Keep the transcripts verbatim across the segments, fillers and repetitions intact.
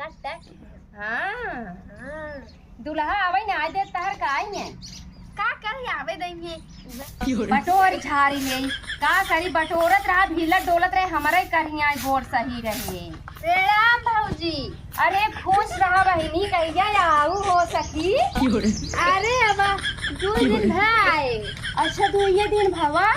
कट। हाँ। हाँ। दुल्हा आवे ना, आइ दे तहर का आई है। का करी, आवे देंगे। बटोर झारी ले, का करी, बटोरत रहा, हिलत डोलत रहे, हमरे करिया गोड़ सही रहे। प्रणाम भौजी। अरे खुश रहा बहिनी, कहिया आऊ हो सखी। अरे अब दो दिन भा आए। अच्छा, दुइये दिन भवा?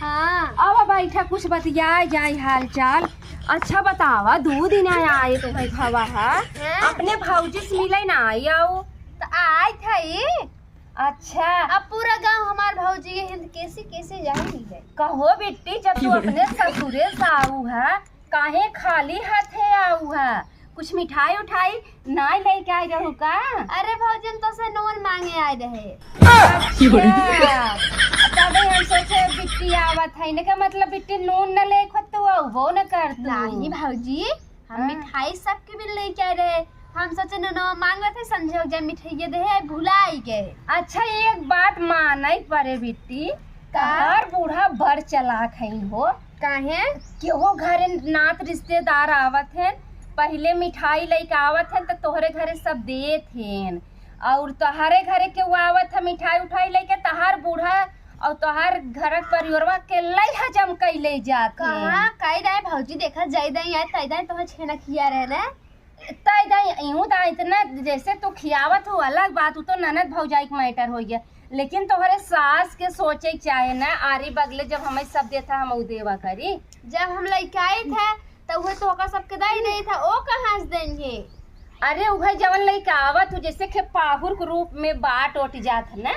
हाँ। अब बैठा, कुछ बतिया जाए हाल चाल। अच्छा बतावा, दो दिन आए, आए तो भाई भवा हा? हाँ। अपने भौजी से मिले ना आई आऊ। तो आए थे। अच्छा। अब पूरा गांव हमार भौजी के हिंद कैसे कैसे जाए मिले। कहो बिट्टी, जब तू अपने ससुरे से आऊ है, काहे खाली हाथे आऊ है? कुछ मिठाई उठाई नाई लेके आए रहू का? अरे भौजी, हम तो से नून मांगे आए रहे। अच्छा, तबे हम सोचे बिट्टी आवत है, इनका मतलब बिट्टी नून न ले खुद तू आऊ, वो न कर तू। नहीं भौजी, हम हाँ। मिठाई सबके भी लेके आए रहे। हम सोचे नून मांगत है, संजोग जब मिठाइये दे है, भुलाई गए। अच्छा, एक बात मानई पड़े बिट्टी, का? तहार बूढ़ा बड़ चालाक है हो। काहे? केहू घरे नात रिश्तेदार आवत हैं, पहिले मिठाई लइके आवत हैं, त तोहरे घरे सब देत हैं। और तोहरे घरे केहू आवत है मिठाई उठाई लइके, तहार बूढ़ा और तोहार घर परिवारवा के लई हजम कइले जात हैं। कहाँ? कई दाई भौजी देखा जाई दाई आए, तई दाई तोहर छेना खिया रहे ना। तई दाई, इहूँ दाई इतना जैसे तू खियावत हो, अलग बात, उ तो ननद भौजाई के matter हो गया, लेकिन तोहरे सास के सोचे के चाहे ना, आरी बगले जब हमें सब देता, हम उ देवा करी। जब हम लइकाई थे, त उहे तो ओकर सबके दाई देई था, ओ कहाँ से देंगे? अरे उहे जवन लइका आवत हो, जैसे के पाहुर के रूप में बाट ओट जात है ना,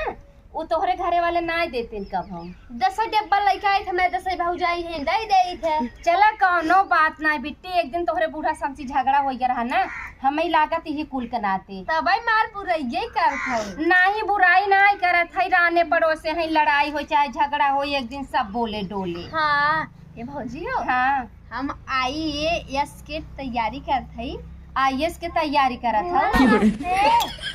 उ तोहरे घरे वाले ना देते कब हम। दस डब्बा लइका आई थे, मैं दस भौजाई हैं, दे दे थे। चला कौनो बात ना बिट्टी, एक दिन तोहरे बूढ़ा संसी झगड़ा हो गया रहा ना, हमें लागत यही कुल के नाते। तब आई मार पुरैये करत है। नाही बुराई नाही करत है, राने पड़ोसे हैं, लड़ाई हो चाहे झगड़ा हो, एक दिन सब बोले डोले। हाँ, ये भौजी हो। हाँ। हम आईएएस के तैयारी करत हई। आईएएस के तैयारी करत हई? नमस्ते।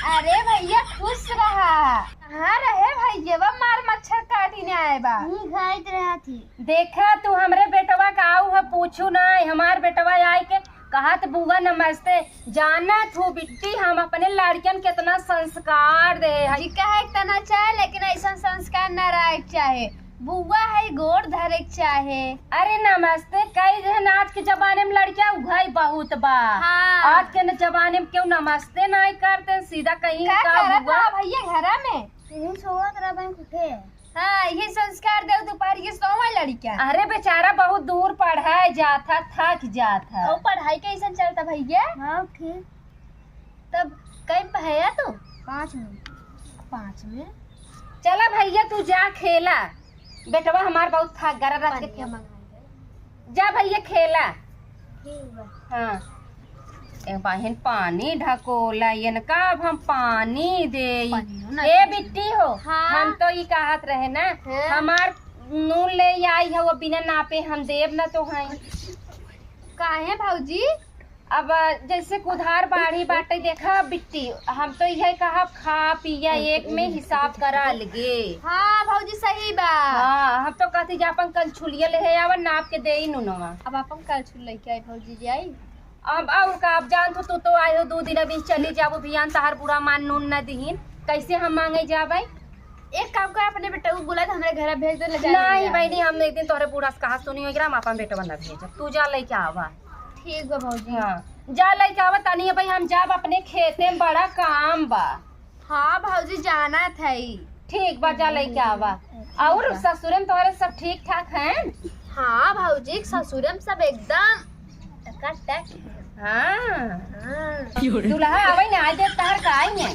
अरे भैया खुश रहा। कहाँ रहे भैया? बा मार मच्छर काटी ने आए बा। नहीं खाइत रहा थी। देखा तू हमरे बेटवा का आऊ है पूछू ना, हमार बेटवा आए के कहत बुआ नमस्ते। जानत हूँ बिट्टी, हम अपने लड़कन केतना संस्कार दे है। जी कहे के तना चाहे, लेकिन ऐसा संस्कार ना रहे के चाहे। बुआ है, गोड़ धरे के चाहे। अरे नमस्ते कई जन आज के जमाने में लड़किया उघाई बहुत बा। हाँ। आज के न जमाने में केहू नमस्ते नहीं करते, सीधा कहीं का का करत बुआ। रहा भैया घरा में? यही सोवत रहा बैंक उठे। हाँ, ये संस्कार दे दोपहर के सोवा लड़किया। अरे बेचारा बहुत दूर पढ़ाए जात है, थक जात है। और पढ़ाई कैसन चलता भैया? हाँ, ठीक। तब कई भैया तू? पाँच में। पाँच में? चला भैया तू जा खेला, बेटवा हमार बहुत थक गरा रात के पनिया खेल। मंगाई दे। जा भैया खेला। ठीक बा। हाँ। ए बहिन पानी ढकोला, इनका अब हम पानी देई। पनियो ना ए दे। बिट्टी हो, हाँ। हम तो ई कहत रहे ना, हाँ। हमार नून ले आई है, वो बिना नापे हम देब ना तो हैं। काहे भौजी? अब जैसे कुधार बाढ़ी बाटे, देखा बिट्टी, हम तो यही कहा खा पिया एक में हिसाब करा लगे। हाँ भौजी सही बा। हाँ, हम तो कहती जा अपन कलछुलिया ले आवा, नाप के देई नुनवा। अब अपन कलछुल लेके आई भौजी जी आई। अब और का, अब जान तू, तू तो आए हो दो दिन, अभी चली जाबो बिहान, तहार बुरा मान नून न दिहिन, कैसे हम मांगे जाबे? एक काम कर, अपने बेटा को बुला के हमरे घर भेज दे, ले जा नहीं ले। बहनी, हम एक दिन तोहरे बूढ़ा से कहा सुनी हो, हम अपन बेटवा ना भेजब, तू जा लेके आवा। ठीक बा भौजी। हाँ, जा लेके आवा तनी, भाई हम जाब अपने खेते में, बड़ा काम बा। हाँ भौजी, जाना था ही। ठीक बा, जा लेके आवा। ठीक और बा। ससुरे में तोहरे सब ठीक ठाक हैं? हाँ भौजी, ससुरे में सब एकदम टकाटक। हाँ। हाँ। दुल्हा आवे ना, आज तहर का आई है?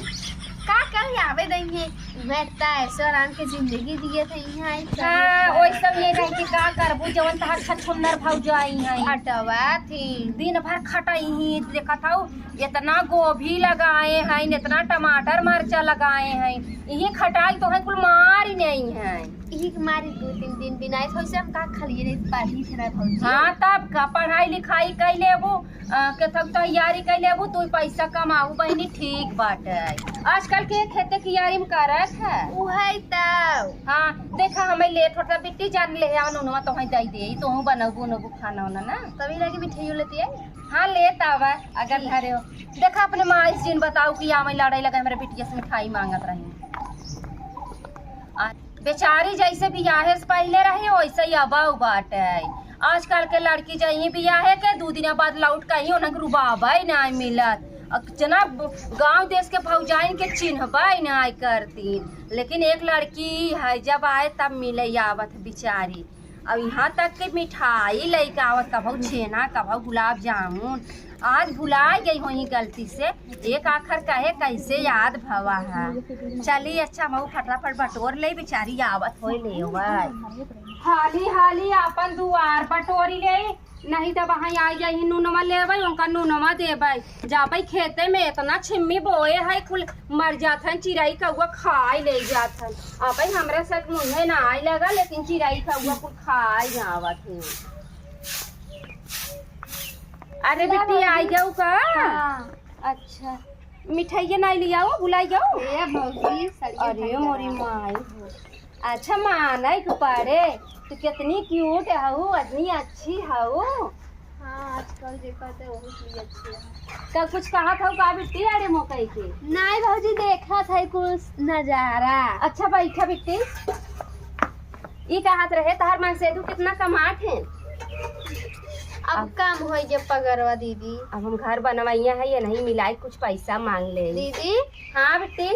का कल आवे देंगे? मैं इतना ऐश्वर्य के जिंदगी दिए थे यहाँ आई। हाँ, वही सब ये रह के का करबू, जवन तहर छछुन्नर भौजाई हैं। हटवा थी। दिन भर खटाई ही, देखा था, इतना गोभी लगाए हैं, इतना टमाटर मरचा लगाए हैं, यही खटाई तो है, कुल मार ही नहीं है। यही के मारी दो तीन दिन बिना, ऐसे हम का खलिए नहीं, पढ़ी थे ना भौजी। हाँ, तब का, पढ़ाई लिखाई कई लेबू, अ, केथक तैयारी कइ लेबू, तू पैसा कमाऊ बहिनी, ठीक बाटे। आजकल के खेते कियारी में करत है। उहइ तउ। हाँ, देखा, हमें लेट होता, बिट्टी जान ले आ, नुनवा तोहई दइ दे, तोहू बनबू, उनबू खाना उना ना। तभी लगे मिठाइयो लेती है। हाँ, लेत आवा, अगर ठीक। घरे हो। देखा, अपने माई से जिन बताऊ कि आवे लड़ाई लगे, हमरे बिटिया से मिठाई मांगत रही। आ, बेचारी जैसे बियाहे से पहिले रही, वैसे ही अबा बाटे। आजकल के लड़की जही बियाहे के दू दिन बाद लौट कहीं उन्हें रुबाबे ना मिलत। अ, जना ब-, गाँव देश के भौजाइन के चिन्हबे ना करतीन, लेकिन एक लड़की है, जब आए तब मिले आवत बिचारी। अब यहाँ तक के मिठाई लइके आवत, कभौ छेना, कभौ गुलाब जामुन। आज भुला गई होई गलती से, एक आखर कहे कैसे याद भवा है। चली अच्छा, हम फटाफट बटोर ले, बेचारी आवत होए ले। हाली हाली आपन दुआर बटोरी ले, नहीं त वहाँ आ जाई नूनमा लेबै, उनका नूनमा देबै। जाबै खेते में, इतना छिम्मी बोए है, कुल मर जात है, चिरई कौआ खाए ले जात है। अबै हमरा से मुँहे ना आए लगा, लेकिन चिरई कौआ कुल खाए जावत है। अरे बिट्टी, आई जाऊ का? हाँ। अच्छा, मिठाइया नहीं लियाओ, भुलाई जाओ। ए भौजी, सड़िया अरे खाई मोरी लगा। माई। अच्छा, मानै के पड़े, तू कितनी क्यूट हऊ, इतनी अच्छी हऊ। हाँ, आजकल जे कहते वही चीज अच्छी है। का कुछ कहत हऊ का बिट्टी, अरे मोकई के? नहीं भौजी, देखत है कुछ नजारा। अच्छा, बैठा बिट्टी। ई कहत रहे, तहार मनसेधू कितना कमात है? अब अब कम होई गे पगरवा दीदी। अब हम घर बनवइया है, ये नहीं मिलाई, कुछ पैसा मांग ले। दीदी। हाँ बिट्टी।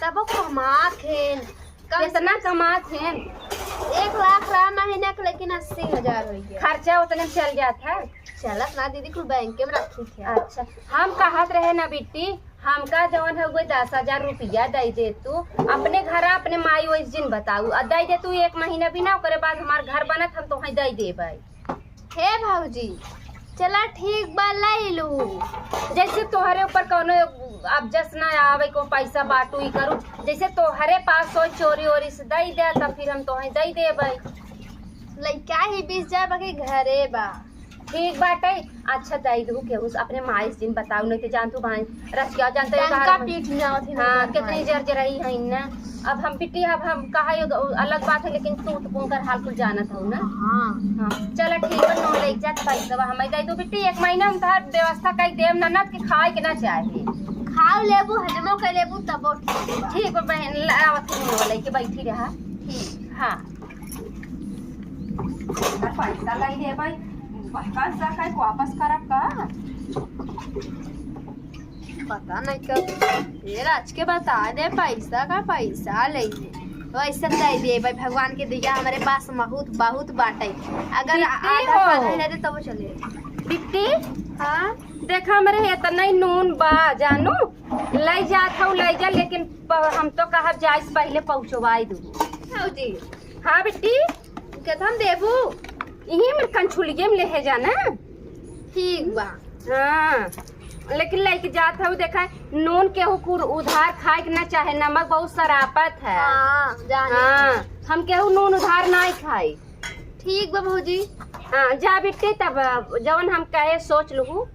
तब वो कमात है। कम से कितना कम कमात है? एक लाख रहा महीना के, लेकिन अस्सी हजार होई गे। खर्चा उतने में चल जात है। चलत ना दीदी, कुल बैंक में रखी थे। अच्छा, हम कहत रहे ना बिट्टी, हमका जवन है वो दस हजार रुपया दे दे तू, अपने घर अपने माई ओइस जिन बताऊ, आ दे दे तू एक महीना भी ना, ओकरे बाद हमार घर बनत हम तोहे दे देबै। हे भौजी, चला ठीक बा, ले लू। जैसे तोहरे ऊपर कौनो अब जस ना आवे को पैसा बाटू ई करू, जैसे तोहरे पास हो चोरी ओरी से दे दे, तब फिर हम तोहे दे देबै। लइका ही बीस हजार बाकी घरे बा। ठीक बाटे। अच्छा, दई दू केहू से अपने माई से जिन बताऊ, नहीं तो जान तू भाई रचिया जानते हो डंका घर में। पीट में आवत ही हाँ, नहीं कितनी जर जराई है ना। अब हम बिट्टी, अब हम कहा ये अलग बात है, लेकिन तू तो पुंकर हाल कुल जानत हो ना। हाँ। हाँ, चला ठीक है, नून लेके जात पैसा हम दे दू बिट्टी, एक महीना हम तोहार व्यवस्था कर देम, ननद के खाए के ना चाहे। खाओ लेबू, हजमो कर लेबू, तबो ठीक बा। ठीक बा बहन, लावत ही नून लेके बैठी रहा। ठीक। हाँ। पैसा लाई दे भाई, पैसा का वापस करब का? पता नहीं कब, ये राज के बता दे, पैसा का पैसा ले ले। वैसे दे दे भाई, भगवान के दिया हमारे पास बहुत, बहुत बाटे। अगर बिट्टी आधा हो। आधा ही रहते तब चले। बिट्टी, हाँ? देखा हमरे इतना ही नून बा, जानू, ले जात हूँ, ले जा, लेकिन प-, हम तो कहब जाए से पहले पहुँचवाई दू। भौजी, हाँ बिट्टी। केथन देबू? इही में कंछुलिये में लेहे जाना। ठीक बा। हाँ, लेकिन लेके जात हऊ, देखा, नून केहू कुर उधार खाए के ना चाहे, नमक बहुत सरापत है। हाँ, जाने हाँ, हम केहू नून उधार ना खाई। ठीक बा भौजी। हाँ, जा बिट्टी, तब जवन हम कहे सोच लूहू।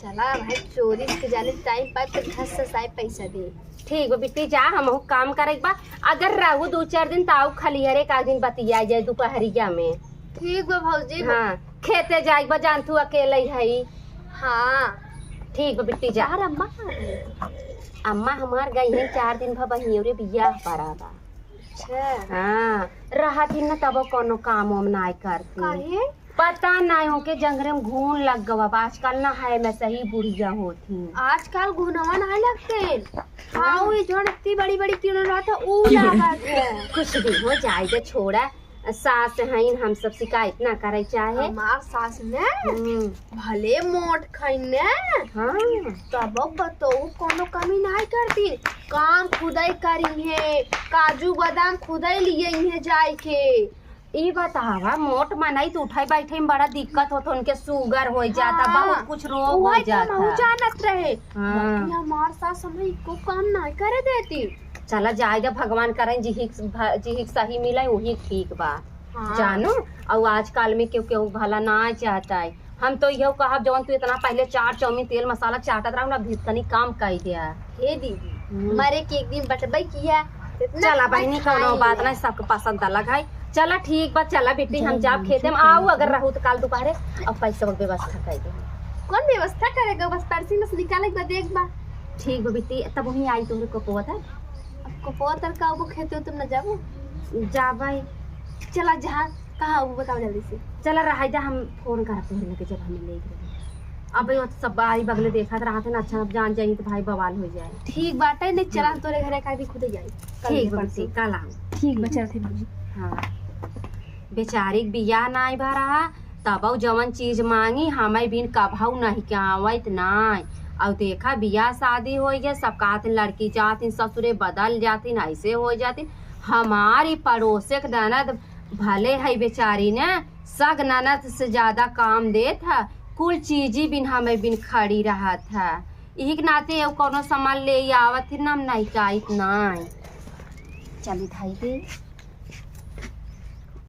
चला भाई, चोरी के जाने टाइम पाए तो घर से साए पैसा दे। ठीक बा बिट्टी, जा, हमहू काम करे के बा। अगर रहू दू चार दिन तो आऊ खलिहरे का दिन बतिया जाए दोपहरिया में। ठीक बा भौजी। हाँ, खेते जाए के बा, जान तू अकेले ही। हाँ। ठीक बा बिट्टी, जा। यार अम्मा कहाँ गई? अम्मा हमार गई हैं, चार दिन भा बहियों रे बियाह पड़ा बा। अच्छा। हाँ, रहत ही न तब कोनो काम वाम नाय करती। काहे? पता नाय ओके जंगरे में घून लग गवा बा। आजकल ना है में सही बुढ़िया होत ही। आजकल घुनवा नाय लगते। हाँ। हाँ, वो जौन इतनी बड़ी बड़ी तीनों रहत है, ऊ लागत है। कुछ भी हो जाए दे, छोड़ा। सास हईन, हम सब शिकायत ना करे चाहे। हमार सास ने हम्म। भले मोट खईन ने, हाँ। तब बतऊ कोनो कमी नाय करती। काम खुदई करी है, काजू बादाम खुदई लिए है जाए के। ई बतावा, मोट मनई तो उठे बैठे में बड़ा दिक्कत होत, उनके शुगर हो जाता, हाँ। बहुत कुछ रोग हो वही तो जाता। हमहू जानत रहे। हाँ। बाकी हमार सास हमें एको काम नाय करे देती। चला जाए दे, भगवान करें जिही भ-, जिही सही मिले वही ठीक बा। हाँ। जानू, और आजकल में केहू केहू भला ना चाहता है। हम तो यह कहब, जवन तू इतना पहले चाट, चाउमीन, तेल, मसाला चाटत रहू ना, अभी तनी कम कर दिया। हे दीदी, हम्म। मरे के एक दिन बटबई किया, इतना चला बहिनी, खाई कौनो बात लिया। नहीं, सबके पसंद अलग है। चला ठीक बा, चला बेटी, हम जाब खेते में, आऊ अगर रहू तो काल दोपहरे और पैसा के व्यवस्था कर दे। कौन व्यवस्था करेगा? बस पर्सी में से निकाले के बाद एक बार। ठीक बा बिट्टी, तब वहीं आई तोहरे कोपवा तर। अब कोपवा तर का, वो खेते तुम न जाबो? जाबै। चला, जहाँ, कहाँ वो बताओ जल्दी से। चला, रहाई जा, हम फोन करब तोहरे लगे जब हमें लेके। अब वो सब बारी बगले देखत रहत है ना, अच्छा, अब जान जाई तो भाई बवाल हो जाए। ठीक बाटे, नहीं चला, हाँ। तोरे घरे का भी खुदे जाई। कल ठीक के बा परसों। बिट्टी, कल आऊ। ठीक बा, चलते भौजी। हाँ। बेचारी के बियाह नाई भा रहा, तबौ जवन चीज मांगी, हमै बिन कबहू नहीं के आवत नाई। अउ देखा, बियाह शादी होइ गए, सब कहतिन, लड़की जातिन ससुरे, बदल जातिन, ऐसे होइ जातिन। हमारी पड़ोसे के ननद भले है बेचारी ने, सग ननद से ज्यादा काम देत है, कुल चीजी बिन हमै बिन खड़ी रहत है। इही के नाते एउ कौनो सामान ले आवत ही, हम नहीं काइत नाई। चली धाई के।